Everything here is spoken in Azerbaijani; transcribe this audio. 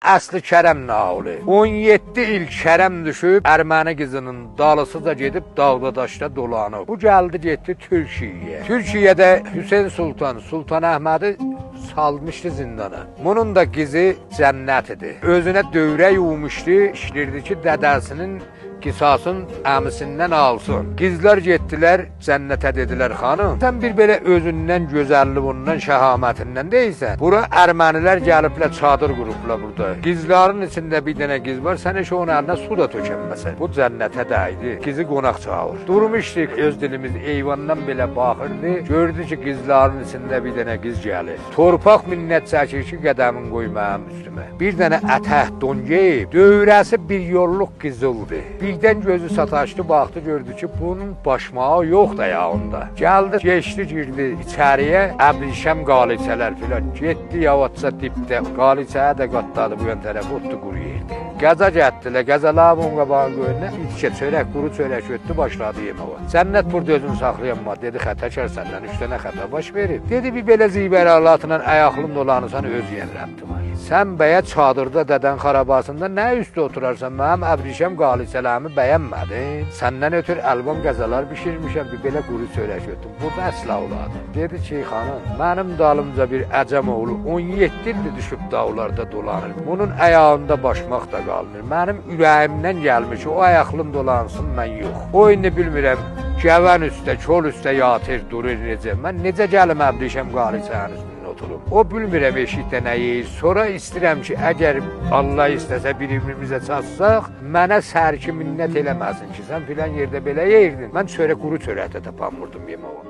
Əsli Kərəm nauli. 17 il Kərəm düşüb, erməni qızının dalısıca gedib dağda daşda dolanıb. Bu gəldi getdi Türkiyəyə. Türkiyədə Hüseyn Sultan, Sultan Əhmədi salmışdı zindana. Bunun da qızı Cənnət idi. Özünə dövrə yumuşdu, işlirdi ki, dədəsinin qisasın əmisindən alsın. Qızlar getdilər, Cənnətə dedilər, xanım, sən bir belə özündən, gözəlliyindən, şəhamətindən deyilsən. Bura ermənilər gəliblər, çadır qurublar burada. Qızların içində bir dənə qız var, sən heç onun əlinə su da tökənməsən. Bu Cənnətə dəydi. Qızı qonaq çağır. Durmuşdu, öz dilimiz eyvandan belə baxırdı. Gördü ki, qızların içində bir dənə qız gəlir. Torpaq minnət çəkir ki, qədəmin qoy mənim üstümə. Bir dənə ətək don geyib, dövrəsi bir yolluq qızıldı. Birdən gözü sataşdı, baxdı, gördü ki, bunun başmağı yox da ayağında. Gəldi, geçdi, girdi içəriyə, əbrişəm qaliçələr filan. Getdi yavaşca dipdə, qaliçəyə də qatladı bu yan tərəfə, otdu quru yerdi. Qəza getdilər, qəzalar bunun qabağını qoyuna, içkə çörək, quru çörək ötdü, başladı yeməyə. Cənnət burada özünü saxlayanma, dedi, xətəkər səndən 3 dənə xəta baş verib. Dedi, bir belə zibər alatla ayaqlım dolanırsan, öz yən rəbti var. Sən bəyə çadırda dədən xarabasında nə üstə oturarsan, mənim əbrişəm qaliçələrimi bəyənmədin. Səndən ötür əlvan qəzalar bişirmişəm, bir belə quru çörək ötdüm. Bu da əsla oladı. Dedi ki, xanım, mənim dalımca bir əcəm oğlu 17 ildir düşüb dağlarda dolanır. Bunun ayağında başmaq da qalmır. Mənim ürəyimdən gəlmir ki, o ayaqlım dolansın, mən yox. O indi bilmirəm, gəvən üstə, kol üstə yatır, durur necə. Mən necə gəlim əbrişəm qaliçənin üstünə oturum. O bilmirəm eşikdə nə yeyir. Sonra istəyirəm ki, əgər Allah istəsə bir-birimizə çatsaq, mənə sərki minnət eləməsin ki, sən filan yerdə belə yeyirdin. Mən çörək, quru çörək də tapanmırdım yeməyə.